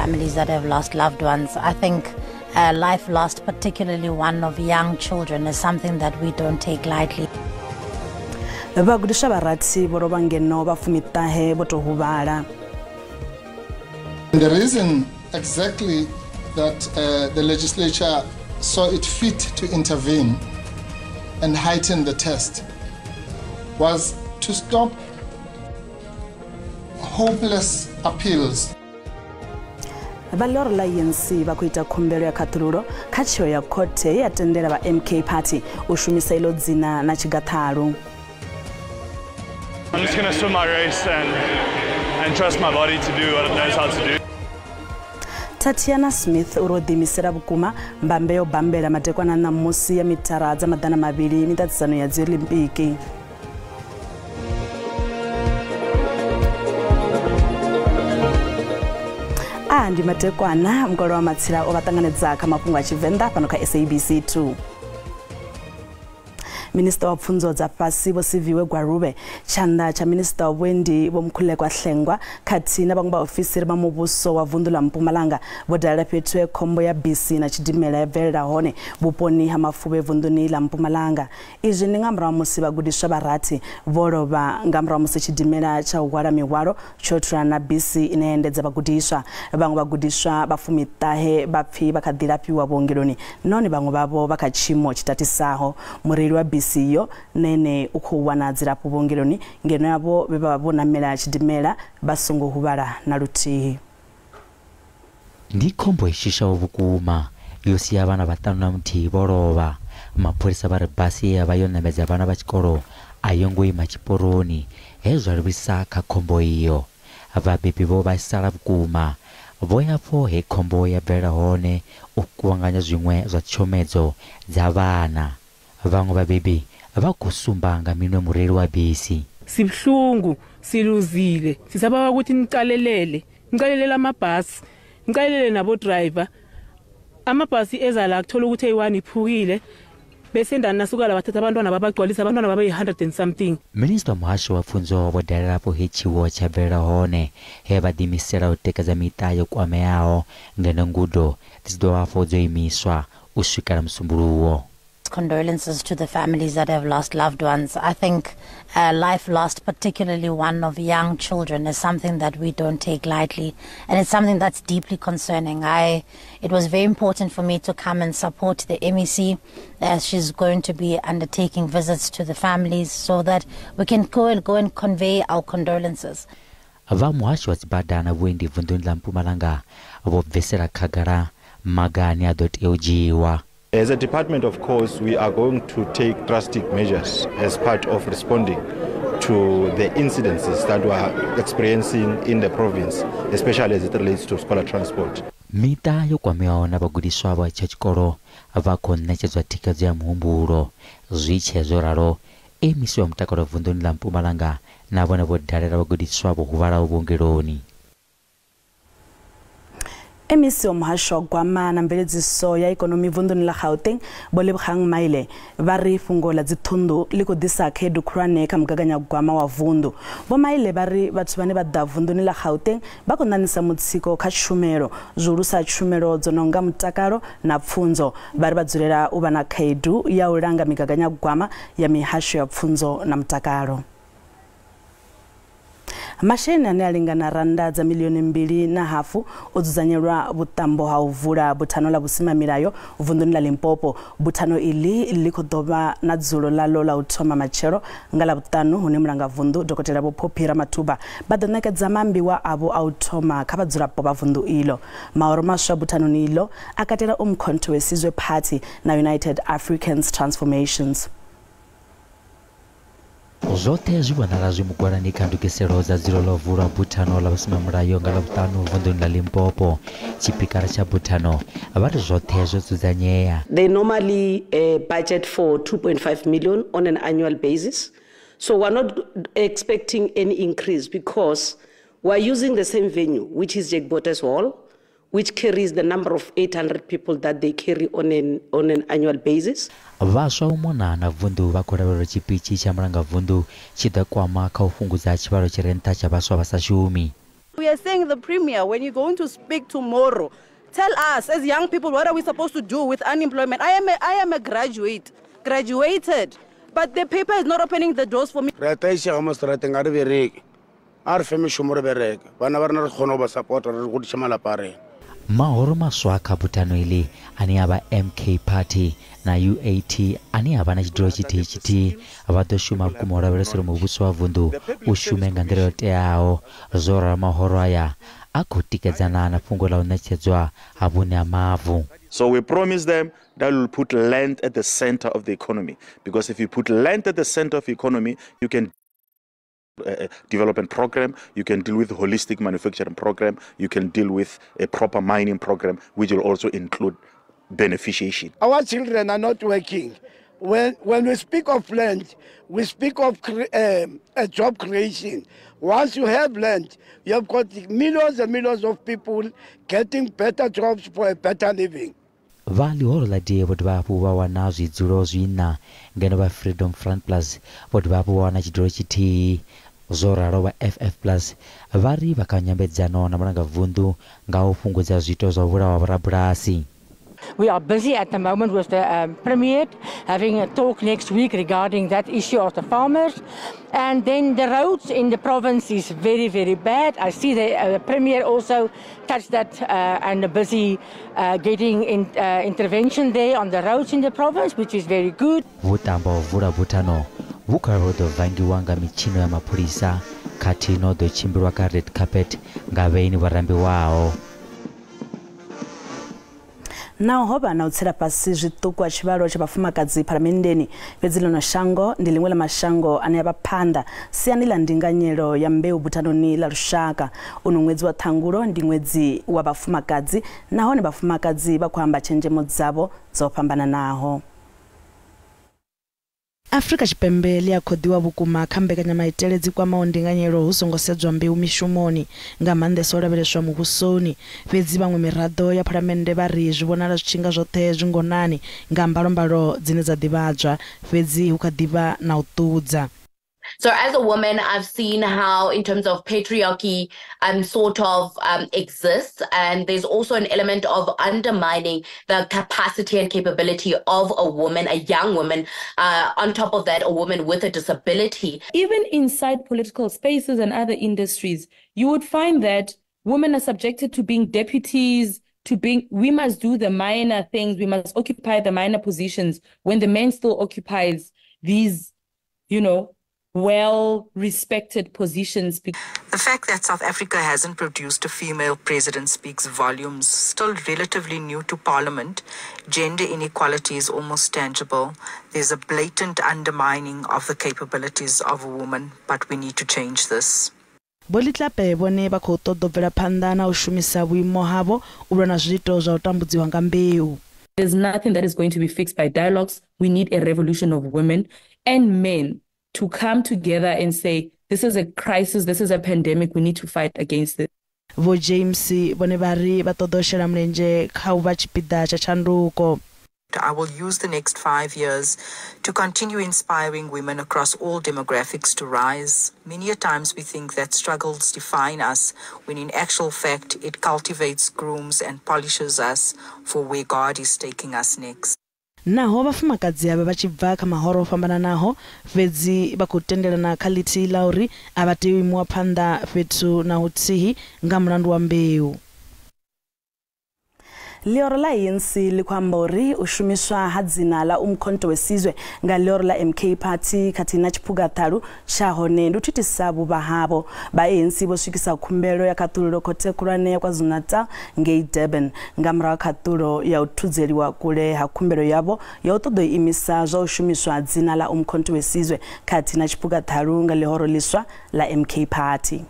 families that have lost loved ones. I think life lost, particularly one of young children, is something that we don't take lightly. Vhagudiswa vha rathi vho lovha ngeno vha 19 vho tou huvhala. The reason exactly that the legislature saw it fit to intervene and heighten the test was to stop hopeless appeals. Vha ḽihoro ḽa ANC vha khou ita khumbelo ya khaṱhululo kha tsheo ya khothe ye ya tendela vha MK Party u shumisa iḽo dzina na tshigaṱhalu. I'm just going to swim my race and trust my body to do what it knows how to do. Tatiana Smith uri o ḓiimisela vhukuma mbambe yo bambela madekwana ṋamusi ya mithara dza 200 miṱaṱisano ya dzi Olimpiki. Ndi madekwana mukolo wa matsila o vha ṱanganedza kha mafhungo a Tshivenḓa fhano kha SABC 2. Minista wa pfunzo dza fhasi Vho Siviwe Gwarube, tshanḓa tsha minista wa vhuendi Vho Mkhulekwa Hlengwa khathihi na vhaṅwe vhaofisiri vha muvhuso wa vunḓu ḽa Mpumalanga vho dalela fhethu he khombo ya bisi na tshidimela ya bvelela hone vhuponi ha Mafube vunḓuni ḽa Mpumalanga. Izwi ndi nga murahu ha musi vhagudiswa vha rathi vho lovha nga murahu ha musi tshidimela tsha u hwala mihwalo tsho thulana na bisi ine ya endedza vhagudiswa. Vhaṅwe vhagudiswa vha 19 vha pfi vha kha ḓi lafhiwa vhuongeloni nahone vhaṅwe vhavho vha kha tshiimo tshi tatisaho. Mureili wa bisi iyo nene u khou wana dzilafho vhuongeloni ngeno yavho vhe vha vho namela tshidimela vha songo huvhala na luthihi. Ndi khombo i shushaho vhukuma yo sia vhana vha 51 vho lovha. Mapholisa vha ri basi ye ya vha yo ṋamedza vhana vha tshikolo a yo ngo ima tshiporoni, he zwa livhisa kha khombo iyo. Vhabebi vho vhaisala vhukuma vho ya afho he khombo ya bvelela hone u kuvhanganya zwiṅwe zwa tshomedzo dza vhana. Vhaṅwe vhabebi vha khou sumba nga minwe mureili wa bisi. Sibuhlungu siluzile, sisabawa ukuthi niqalelele, niqalelele amabhasi, niqalelele nabo driver. Amabhasi eza la kuthola ukuthi eyi-1 iphukile bese ndani nasuka la bathatha abantwana babagcwalisa abantwana babe yi-100 and something. Minista wa muhasho wa pfunzo vho dalela afho he tshiwo tsha bvelela hone he vha ḓiimisela u tikedza miṱa yo kwameaho ngeno ngudo dzi ḓo hafhu dzo imiswa u swikela Musumbuluwo. Condolences to the families that have lost loved ones. I think life lost, particularly one of young children, is something that we don't take lightly, and it's something that's deeply concerning. It was very important for me to come and support the MEC as she's going to be undertaking visits to the families so that we can go and convey our condolences. Vha muhasho wa dzibada na vhuendi vunḓuni ḽa Mpumalanga vho bvisela khagala maga ane a ḓo tea u dzhiiwa. As a department, of course, we are going to take drastic measures as part of responding to the incidences that we are experiencing in the province, especially as it relates to scholar transport. Miṱa yo kwameaho na vhagudiswa vha tsha tshikolo vha khou ṋetshedzwa thikhedzo ya muhumbulo. Zwi tshee zwo ralo, MEC wa mutakalo vunḓuni ḽa Mpumalanga na vhone vho dalela vhagudiswa vho huvhalaho vhuongeloni. MEC wa muhasho wa gwama na mveledziso ya ikonomi vunḓuni ḽa Gauteng Vho Lebogang Maile vha ri fhungo ḽa dziṱhunḓu ḽi khou ḓisa khaedu khulwane kha mugaganyagwama wa vunḓu. Vho Maile vha ri vhathu vhane vha ḓa vunḓuni ḽa Gauteng vha khou ṋaṋisa mutsiko kha tshumelo, zwihulusa tshumelo dzo no nga mutakalo na pfunzo. Vha ri vha dzulela u vha na khaedu ya u langa migaganyagwama ya mihasho ya pfunzo na mutakalo. Masheleni ane a lingana randa dza 2.5 milioni o dzudzanyelwa vhuṱambo ha u vula buthano ḽa vhusimamilayo vunḓuni ḽa Limpopo. Buthano iḽi ḽi khou ḓo vha na dzulo ḽaḽo ḽa u thoma matshelo nga Ḽavhuṱanu, hune mulanga vunḓu Dokotela Vho Phophi Ramathuba vha ḓo ṋekedza maambiwa avho a u thoma kha vhadzulapo vha vunḓu iḽo. Mahoro maswa buthanoni iḽo a katela Umkhonto we Sizwe Party na United Africans Transformations. Zwoṱhe zwi vhonala zwi mugwalani kha ndugiselo dza dzulo ḽo vulwa buthano ḽa vhusimamilayo nga Ḽavhuṱanu vunḓuni ḽa Limpopo. Tshipikara tsha buthano vha ri zwoṱhe zwo dzudzanyea. They normally budget for 2.5 million on an annual basis. So we're not expecting any increase because we're using the same venue, which is Jack Botes Hall, which carries the number of 800 people that they carry on an annual basis. Vhaswa u mona na vunḓu vha khou lavhelela tshipitshi tsha mulanga vunḓu tshi ḓo kwama kha u fhungudza tshivhalo tshi re nṱha tsha vhaswa vha sa shumi. We are saying the Premier, when you're going to speak tomorrow, tell us as young people, what are we supposed to do with unemployment? I am a graduated, but the paper is not opening the doors for me. Mahoro maswa kha buthano iḽi ane a vha MK Party na UAT ane a vha na tshidulo tshithihi tshithihi vha ḓo shuma vhukuma u lavhelesa uri muvhuso wa vunḓu u shume nga nḓila yo teaho. Zwo ralo mahoro aya a khou tikedzana na fhungo ḽa u ṋetshedzwa ha vhuṋe ha mavu. So we promise them that we'll put land at the center of the economy, because if you put land at the center of the economy, you can development program, you can deal with holistic manufacturing program, you can deal with a proper mining program, which will also include beneficiation. Our children are not working. When we speak of land, we speak of a job creation. Once you have land, you have got millions and millions of people getting better jobs for a better living. Vha ḽihoro ḽa DA vho dovha hafhu vha wana zwidzulo zwiṋa, ngeno vha Freedom Front Plus vho dovha hafhu vha wana tshidulo tshithihi. Zwo ralo vha FF Plus vha ri vha kha nyambedzano na mulangavunḓu nga u fhungudza zwiito zwa u vhulawa vhorabulasi. We are busy at the moment with the Premier, having a talk next week regarding that issue of the farmers. And then the roads in the province is very, very bad. I see the Premier also touched that and busy getting intervention there on the roads in the province, which is very good. Vhuṱambo ha u vula buthano vhu kha ḓo vangiwa nga mitshino ya mapholisa khathihi no ḓo tshimbilwa kha red carpet nga vhaeni vho rambiwaho. Naho ho vha na u tsela fhasi zwiṱuku ha tshivhalo tsha vhafumakadzi phalamenndeni, fhedzi ḽino shango ndi ḽiṅwe ḽa mashango ane a vha phanḓa siani ḽa ndinganyelo ya mbeu buthanoni ḽa lushaka. Uno ṅwedzi wa Ṱhangulo ndi ṅwedzi wa vhafumakadzi, nahone vhafumakadzi vha khou amba tshenzhemo dzavho dzo fhambananaho. Afrika Tshipembe ḽi a khoḓiwa vhukuma kha mbekanyamaitele dzi kwamaho ndinganyelo hu songo sedzwa mbeu mishumoni, nga maanḓesa u lavheleswa muvhusoni. Fhedzi vhaṅwe miraḓo ya phalamennde vha ri zwi vhonala zwi tshi nga zwoṱhe zwi ngonani nga mbalombalo dzine dza ḓivhadzwa, fhedzi hu kha ḓivha na u ṱudza. So as a woman, I've seen how in terms of patriarchy sort of exists. And there's also an element of undermining the capacity and capability of a woman, a young woman. On top of that, a woman with a disability. Even inside political spaces and other industries, you would find that women are subjected to being deputies, to being, we must do the minor things, we must occupy the minor positions when the man still occupies these, you know, well-respected positions. The fact that South Africa hasn't produced a female president speaks volumes. Still relatively new to parliament, gender inequality is almost tangible. There's a blatant undermining of the capabilities of a woman, but we need to change this. Vho Litlape vhone vha khou ṱoḓa u bvela phanḓa na u shumisa vhuimo havho u lwa na zwiito zwa u tambudziwa nga mbeu. There's nothing that is going to be fixed by dialogues. We need a revolution of women and men to come together and say, this is a crisis, this is a pandemic, we need to fight against it. Vho James vhone vha ri vha ṱoḓa u shela mulenzhe kha u vha tshipiḓa tsha tshanduko. I will use the next 5 years to continue inspiring women across all demographics to rise. Many a times we think that struggles define us, when in actual fact it cultivates, grooms and polishes us for where God is taking us next. Naho vhafumakadzi avha vha tshi bva kha mahoro o fhambananaho, fhedzi vha khou tendelana kha ḽithihi ḽa uri a vha tei u imiwa phanḓa fhethu na huthihi nga mulandu wa mbeu. Ḽihoro ḽa ANC ḽi khou amba uri u shumiswa ha dzina ḽa Umkhonto we Sizwe nga ḽihoro ḽa MK Party khathihi na tshiphugaṱhalu tsha hone ndi u thithisa vhuvha havho. Vha ANC vho swikisa khumbelo ya khaṱhululo khothe khulwane ya KwaZulu-Natal ngei Durban nga murahu ha khaṱhulo ya u thudzeliwa kule ha khumbelo yavho ya u ṱoḓa u imisa zwa u shumiswa dzina ḽa Umkhonto we Sizwe khathihi na tshiphugaṱhalu nga ḽihoro ḽiswa ḽa MK Party.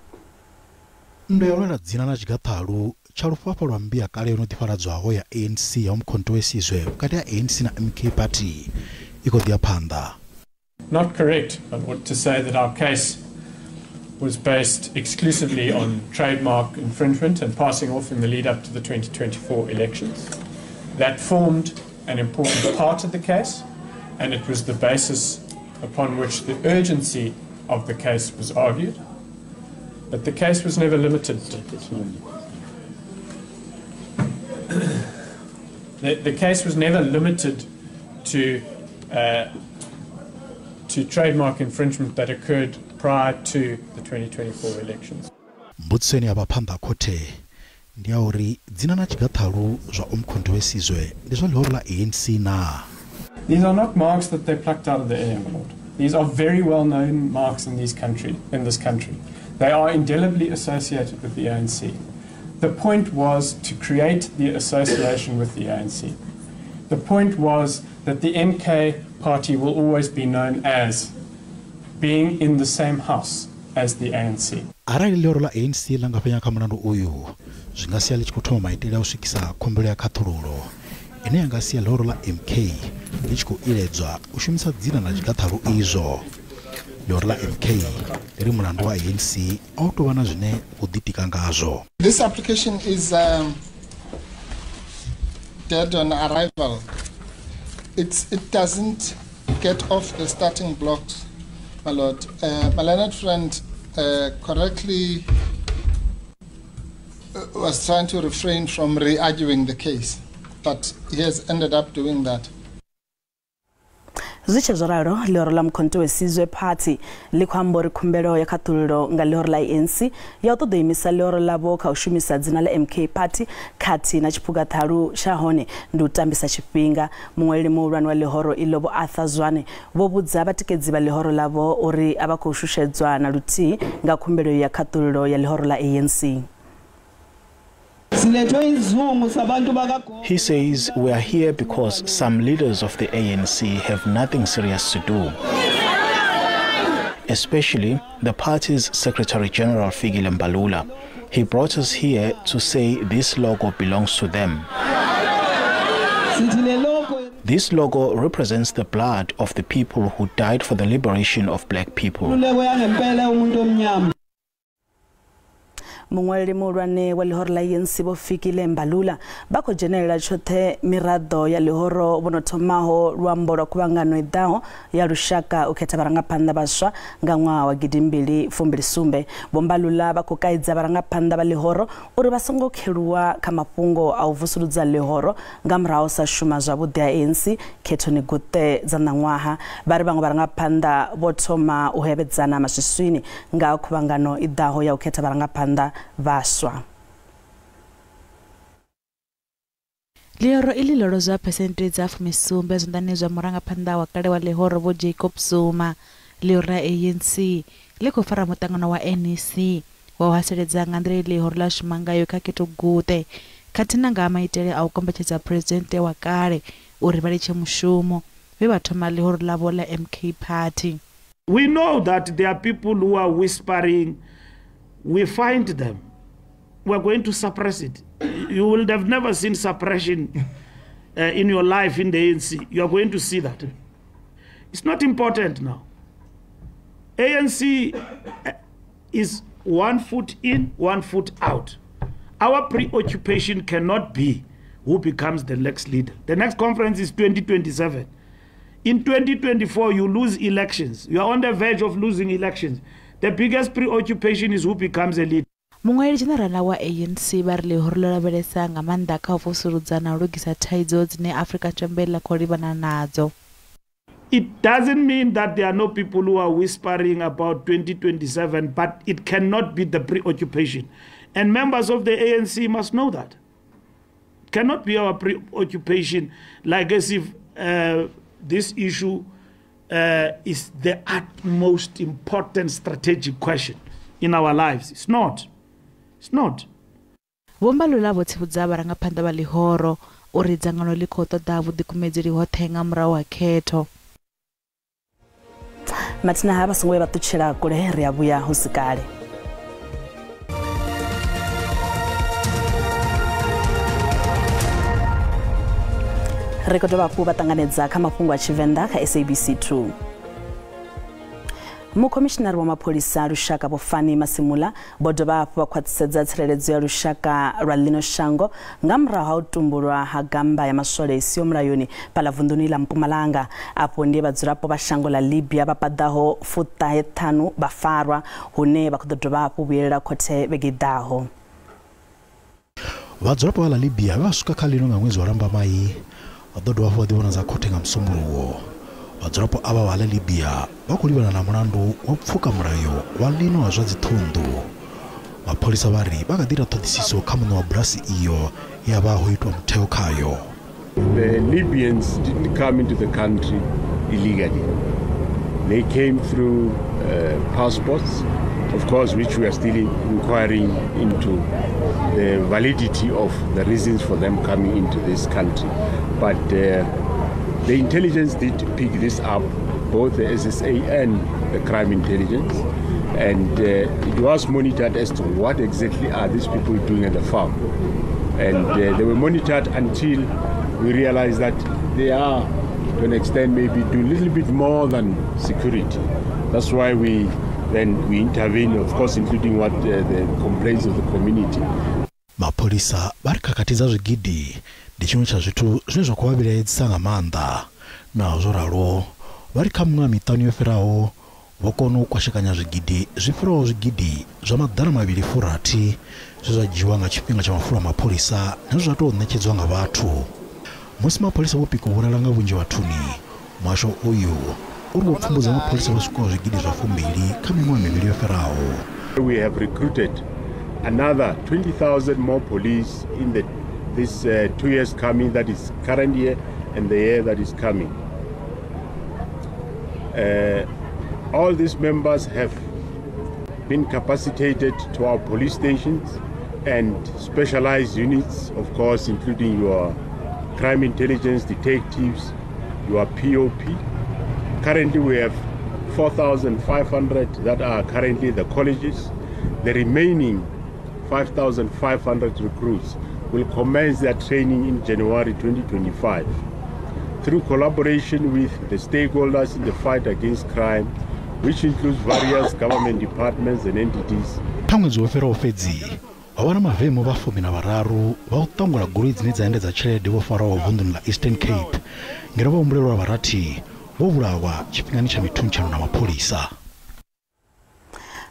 Nndwa ya u lwela dzina na tshigaṱhalu tsha lufhafha lwa mmbi ya kale yo no ḓifhaladzwaho ya ANC ya Umkhonto we Sizwe vhukati ha ANC na MK Party i khou ḓi ya phanḓa. Not correct, but to say that our case was based exclusively on trademark infringement and passing off in the lead up to the 2024 elections. That formed an important part of the case, and it was the basis upon which the urgency of the case was argued. But the case was never limited. The case was never limited to trademark infringement that occurred prior to the 2024 elections. Mbudziso ine ya vha phanḓa khothe ndi ya uri dzina na tshigaṱhalu zwa Umkhonto we Sizwe ndi zwa ḽihoro ḽa ANC naa? These are not marks that they plucked out of the air, my lord. These are very well-known marks in this country. They are indelibly associated with the ANC. The point was to create the association with the ANC. The point was that the MK party will always be known as being in the same house as the ANC. Arali ḽihoro ḽa ANC ḽa nga fhenya kha mulandu uyu, zwi nga sia ḽi tshi khou thoma maitele a u swikisa khumbelo ya khaṱhululo ine ya nga sia ḽihoro ḽa MK ḽi tshi khou iledzwa u shumisa dzina na tshigaṱhalu izwo. Ḽihoro ḽa MK ḽi ri mulandu wa ANC a u tou vha na zwine u ḓitika ngazwo. This application is dead on arrival. It doesn't get off the starting blocks, my lord. My learned friend correctly was trying to refrain from re-arguing the case, but he has ended up doing that. Zwi tshe zwo ralo, ḽihoro ḽa Umkhonto we Sizwe Party ḽi khou amba uri khumbelo ya khaṱhululo nga ḽihoro ḽa ANC ya u ṱoḓa u imisa ḽihoro ḽavho kha u shumisa dzina ḽa MK Party khathihi na tshiphugaṱhalu tsha hone ndi u tambisa tshifhinga. Muṅwaleli muhulwane wa ḽihoro iḽo Vho Arthur Zwane vho vhudza vhatikedzi vha ḽihoro ḽavho uri a vha khou shushedzwa na luthihi nga khumbelo ya khaṱhululo ya ḽihoro ḽa ANC. He says we are here because some leaders of the ANC have nothing serious to do. Especially the party's Secretary General Fikile Mbalula. He brought us here to say this logo belongs to them. This logo represents the blood of the people who died for the liberation of black people. Muṅwaleli muhulwane wa ḽihoro ḽa ANC Vho Fikile Mbalula vha khou dzhenelela tshoṱhe miraḓo ya ḽihoro vho no thomaho luambo lwa khuvhangano i ḓaho ya lushaka u khetha vharangaphanḓa vhaswa nga ṅwaha wa 2027. Vho Mbalula vha khou kaidza vharangaphanḓa vha ḽihoro uri vha songo kheluwa kha mafhungo a u vusuludza ḽihoro nga murahu sa shuma zwavhuḓi ha ANC khethoni guṱe dza ṋaṅwaha. Vha ri vhaṅwe vharangaphanḓa vho thoma u hevhedzana maswiswini nga khuvhangano i ḓaho ya u khetha vharangaphanḓa vhaswa. Ḽihoro iḽi ḽo lozwa phesenthe dza 70 zwanḓani zwa murangaphanḓa wa kale wa ḽihoro Vho Jacob Zuma. Ḽihoro ḽa ANC ḽi khou fara muṱangano wa NEC wa u haseledza nga nḓila ine ḽihoro ḽa shuma ngayo kha khetho guṱe khathihi na nga ha maitele a u kombetshedza phresidennde wa kale uri vha litshe mushumo vhe vha thoma ḽihoro ḽavho ḽa MK Party. We know that there are people who are whispering. We find them. We are going to suppress it. You will have never seen suppression in your life in the ANC. You are going to see that. It's not important now. ANC is 1 foot in, 1 foot out. Our preoccupation cannot be who becomes the next leader. The next conference is 2027. In 2024, you lose elections. You are on the verge of losing elections. The biggest preoccupation is who becomes a leader. Muṅwaleli dzhenerala wa ANC vha ri ḽihoro ḽo lavhelesa nga maanḓa kha u vusuludza na u lugisa thaidzo dzine Afrika Tshipembe ḽa khou livhana nadzo. It doesn't mean that there are no people who are whispering about 2027, but it cannot be the preoccupation. And members of the ANC must know that. It cannot be our preoccupation, like as if this issue is the utmost important strategic question in our lives. It's not. It's not. Vho Mbalula vho tsivhudza vharangaphanḓa vha ḽihoro uri dzangano ḽi khou ṱoḓa vhuḓikumedzeli hoṱhe nga murahu ha khetho. Mathina ha vha songo vha ṱutshela kule, ri a vhuya hu si kale. Ri khou dovha hafhu vha ṱanganedza kha mafhungo a Tshivenḓa kha SABC 2. Mukhomishinari wa mapholisa a lushaka Vho Fannie Masemola vho dovha hafhu vha khwaṱhisedza tsireledzo ya lushaka lwa ḽino shango nga murahu ha u tumbulwa ha gamba ya maswole i siho mulayoni fhaḽa vunḓuni ḽa Mpumalanga. Afho ndi vhadzulapo vha shango ḽa Libya vha paḓaho 95 vha farwa, hune vha khou ḓo dovha hafhu vhuyelela khothe vhege i ḓaho. Vhadzulapo vha ḽa Libya vha swika kha ḽino nga ṅwedzi wa Lambamai vha ḓo dovha hafhu vha ḓivhonadza khothe nga Musumbuluwo. Vhadzulapo avha vha ḽa Libya vha khou livhana na mulandu wa pfuka mulayo wa ḽino wa zwa dziṱhunḓu. Mapholisa vha ri vha kha ḓi ita ṱhoḓisiso kha muṋe wa bulasi iyo ya vha ho itwa mutheo khayo. The Libyans didn't come into the country illegally. They came through passports, of course, which we are still inquiring into the validity of the reasons for them coming into this country. But the intelligence did pick this up, both the SSA and the crime intelligence, and it was monitored as to what exactly are these people doing at the farm. And they were monitored until we realized that they are, to an extent, maybe do a little bit more than security. That's why we intervene, of course, including what the complaints of the community. Mapholisa vha ri khakhathi dza zwigidi ndi tshiṅwe tsha zwithu zwine zwa khou vha vhilaedzisa nga maanḓa. Naho zwo ralo, vha ri kha miṅwaha miṱanu yo fhiraho vho kona u kwashekanya zwigidi zwi fhiraho zwigidi zwa 260 zwe zwa dzhiwa nga tshifhinga tsha mafulo a mapholisa na zwe zwa tou ṋetshedzwa nga vhathu. Musi mapholisa vho pika u vhulala nga vhunzhi vhathuni, muhasho uyu uri vho pfumbudza mapholisa vha swikaho zwigidi zwa 20 kha miṅwaha mivhili yo fhiraho. We have recruited another 20,000 more police in this 2 years coming, that is current year and the year that is coming. All these members have been capacitated to our police stations and specialized units, of course, including your crime intelligence detectives, your POP. Currently, we have 4,500 that are currently the colleges. The remaining 5,500 recruits will commence their training in January 2025. Through collaboration with the stakeholders in the fight against crime, which includes various government departments and entities. Kha ṅwedzi wo fhiraho fhedzi, ho vha na mavemu vha 13 vha u ṱangola goloi dzine dza endedza tshelede vho farwaho vunḓuni ḽa Eastern Cape, ngeno vha humbulelwa vha rathi vho vhulawa tshifhingani tsha mithuntshano na mapholisa.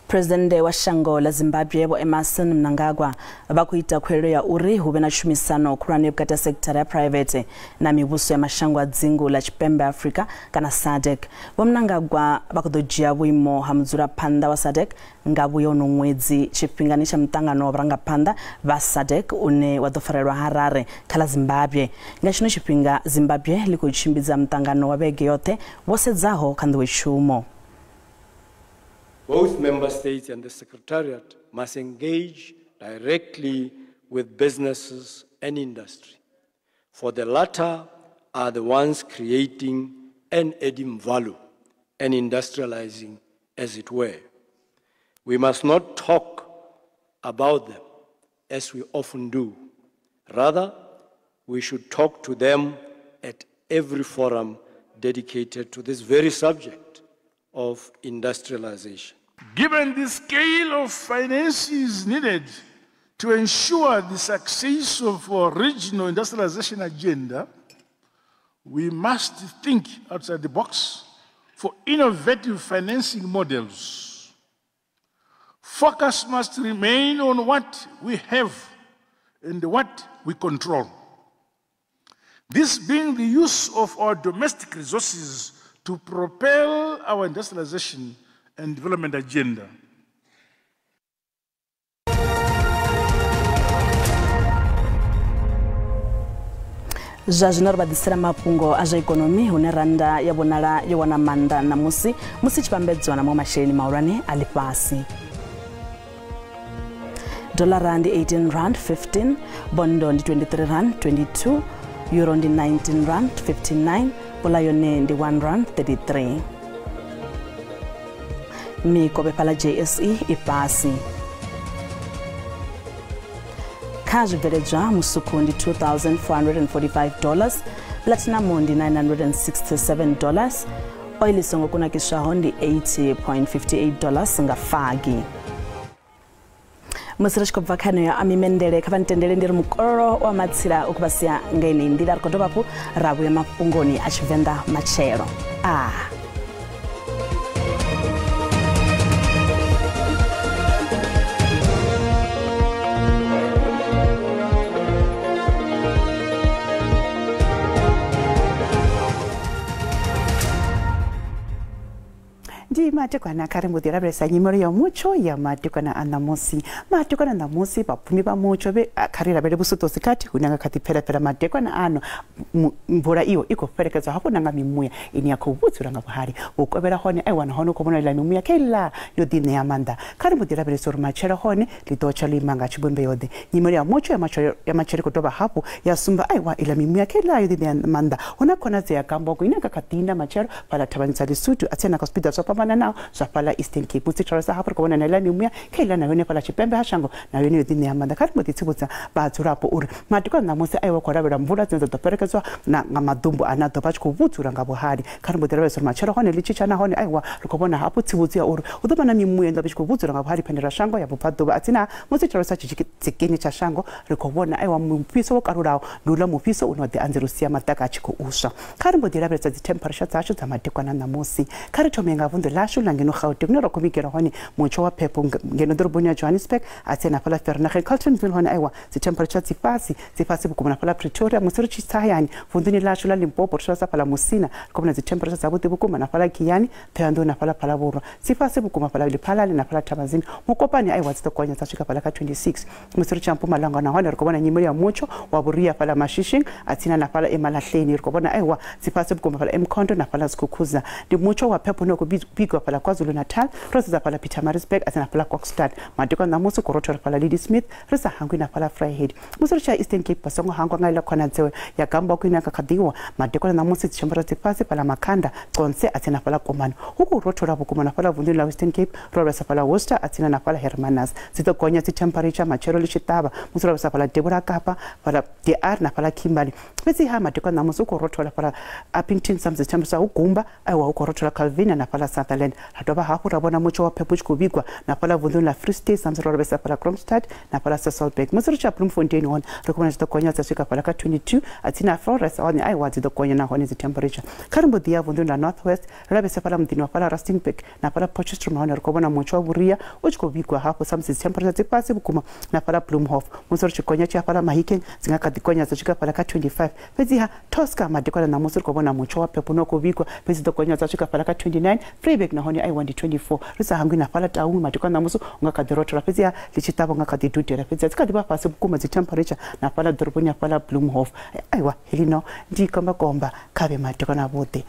Presidennde wa shango ḽa Zimbabwe Vho Emmerson Mnangagwa vha khou ita khuwelelo ya uri hu vhe na tshumisano khulwane vhukati ha sekithara ya private na mivhuso ya mashango a dzingu ḽa Tshipembe Afrika kana SADC. Vho Mnangagwa vha khou ḓo dzhia vhuimo ha mudzulaphanḓa wa SADC nga vhuya uno ṅwedzi tshifhingani tsha muṱangano wa vhurangaphanḓa vha SADC une wa ḓo farelwa Harare kha ḽa Zimbabwe. Nga tshino tshifhinga Zimbabwe ḽi khou tshimbidza muṱangano wa vhege yoṱhe wo sedzaho kha nḓowetshumo. Both member states and the Secretariat must engage directly with businesses and industry, for the latter are the ones creating and adding value and industrializing, as it were. We must not talk about them as we often do. Rather, we should talk to them at every forum dedicated to this very subject of industrialization. Given the scale of finances needed to ensure the success of our regional industrialization agenda, we must think outside the box for innovative financing models. Focus must remain on what we have and what we control. This being the use of our domestic resources to propel our industrialization and development agenda. Zwa zwino ri vha ḓisela mafhungo a zwa ikonomi hune randa ya vhonala yo wana maanḓa ṋamusi musi tshi vhambedzwa na maṅwe masheleni mahulwane a ḽifhasi. Dollara ndi 18 rand 15, bondo ndi 23 rand 22, euro ndi 19 rand 59, pula yone ndi 1 rand 33. Mikovhe fhaḽa JSE i fhasi. Kha zwibveledzwa musuku ndi $2,445, platinum ndi $967, Oil i songo kunakiswaho ndi $80.58 nga fagi. Musi ri tshi khou bva kha ya amimendele kha vha ntendele ndi ri mukololo wa matsila u khou vha sia nga ineyi nḓila. Ri khou dovha hafhu ra vhuya mafhungoni a Tshivenḓa matshelo. Ndi matekwana kha ri mbo ḓi lavhelesa nyimelo ya mutsho ya matekwana a ṋamusi. Matekwana ṋamusi vhapfumi vha mutsho vhe kha ri lavhele vhusuṱosi kati hune nga kha ḓi phelafhela matekwana ano mvula iyo i khou fhelekedzwa hafhu na nga mimuya ine ya khou vhudzula nga vhuhali. Vhukovhela hone ai wana hone u khou vhonala mimuya kheiḽa yo ḓi ṋea maanḓa. Kha ri mbo ḓi lavhelesa uri matshelo hone ḽi ḓo tsha ḽo ima nga tshivhumbeo ḓe. Nyimelo ya mutsho ya matshelo i khou dovha hafhu ya sumba aiwa iḽa mimuya kheiḽa yo ḓi ṋea maanḓa. Hu na khonadzeo ya gamboko ine nga kha ḓi na matshelo fhaḽa thavhani dza Lesotho a tsena kha zwipiḓa zwo fhambananaho zwa fhaḽa Eastern Cape. Musi tshalo sa hafhu ri khou vhona na iḽa mimuya kheiḽa na yone fhaḽa tshipembe ha shango na yone yo ḓi ṋea maanḓa. Kha ri mbo ḓi tsivhudza vhadzulapo uri matikwana ṋamusi aiwa khou lavhelwa mvula dzine dza ḓo fhelekedzwa na nga maḓumbu ane a ḓo vha tshi khou vhudzula nga vhuhali. Kha ri mbo ḓi lavhelesa uri matshelo hone ḽi tshi tsha nahone aiwa ri khou vhona hafhu tsivhudzo ya uri hu ḓo vha na mimuya ine ḓo vha tshi khou vhudzula nga vhuhali phendela shango ya vhubvaḓuvha. A tsina musi tshalo sa tshikini tsha shango ri khou vhona aiwa mufhiso wo kalulaho ndi uḽa mufhiso une wa ḓi anzela u sia maḓaka a tshi khou uswa. Kha ri mbo ḓi lavhelesa dzi temperature dzashu dza madekwana ṋamusi. Kha ri thome nga vunḓu ḽashu ḽa ngeno Gauteng hune ra khou vhigela hone mutsho wa phepho ngeno ḓoroboni ya Johannesburg a tsena fhaḽa Vereeniging Carltonville hone aiwa dzi temperature dzi fhasi vhukuma na fhaḽa Pretoria. Musi ri tshi tsa hayani vunḓuni ḽashu ḽa Limpopo ri tshi fhaḽa Musina ri khou vhona dzi temperature dzavhuḓi vhukuma na fhaḽa Giyani, Thohoyandou na fhaḽa Phalaborwa dzi fhasi vhukuma fhaḽa Lephalale na fhaḽa Thabazini. Mokopane aiwa dzi ḓo gonya dza swika fhaḽa kha 26. Musi ri tshi ya Mpumalanga nahone ri khou vhona nyimele ya mutsho wa vhuria fhaḽa Mashishing a tsina na fhaḽa Emalahleni ri khou vhona aiwa dzi fhasi vhukuma fhaḽa Emkhondo na fhaḽa Skukuza. Ndi mutsho wa phepho une wa khou vhigwa fhaḽa KwaZulu Natal ro sedza fhaḽa Pietermaritzburg a tsina fhaḽa Kokstad. Madekwana ṋamusi ku rothola fhaḽa Ladysmith ri sa hangwi na fhaḽa Vryheid. Musi ri tshi ya Eastern Cape vha songo hangwa nga iḽa khonadzeo ya gamboko ine ya kha ḓiwa madekwana ṋamusi dzi tshembera dzi fhasi fhaḽa Makhanda Conse a tsina fhaḽa Komani. Hu khou rothola vhukuma na fhaḽa vunḓuni ḽa Western Cape ro lavhelesa fhaḽa Worcester a tsina na fhaḽa Hermanus. Dzi ḓo gonya dzi temperature matshelo ḽi tshi ṱavha musi ro lavhelesa fhaḽa Devhula Kapa fhaḽa DR na fhaḽa Kimberley. Fhedziha madekwana ṋamusi hu khou rothola fhaḽa Upington sa dzi temperature hu gumba aiwa hu khou rothola Calvinia na fhaḽa Sutherland. Ra dovha hafhu ra vhona mutsho wa phepho u tshi khou vhigwa na fhaḽa vunḓuni ḽa Free State sa musi ro lavhelesa fhaḽa Kromstad na fhaḽa Sasolburg. Musi ri tshi ya Bloemfontein hone ri khou vhona dzi ḓo gonya dza swika fhaḽa kha 22 a tsina Flores hone aiwa dzi ḓo gonya nahone dzi temperature. Kha ri mbo ḓi ya vunḓuni ḽa North West ri lavhelese fhaḽa muḓini wa fhaḽa Rustenburg na fhaḽa Potchefstroom hone ri khou vhona mutsho wa vhuria u tshi khou vhigwa hafhu sa musi dzi temperature dzi fhasi vhukuma na fhaḽa Bloemhof. Musi ri tshi gonya tshi ya fhaḽa Mahikeng dzi nga kha ḓi gonya dza swika fhaḽa kha 25. Fhedziha Tosca madekwana ṋamusi ri khou vhona mutsho wa phepho une wa khou vhigwa fhedzi ḓo gonya dza swika fhaḽa kha 29. Vryburg nahone aiwa ndi 24. Ri sa hangwi na fhaḽa Taung madekwana ṋamusi u nga kha ḓi rothola fhedziha ḽi tshi ṱavha u nga kha ḓi dudela fhedziha dzi kha ḓi vha fhasi vhukuma dzi temperature na fhaḽa ḓoroboni ya fhaḽa Bloemhof. Aiwa helino ndi kombakomba kha vhe madekwana avhuḓi.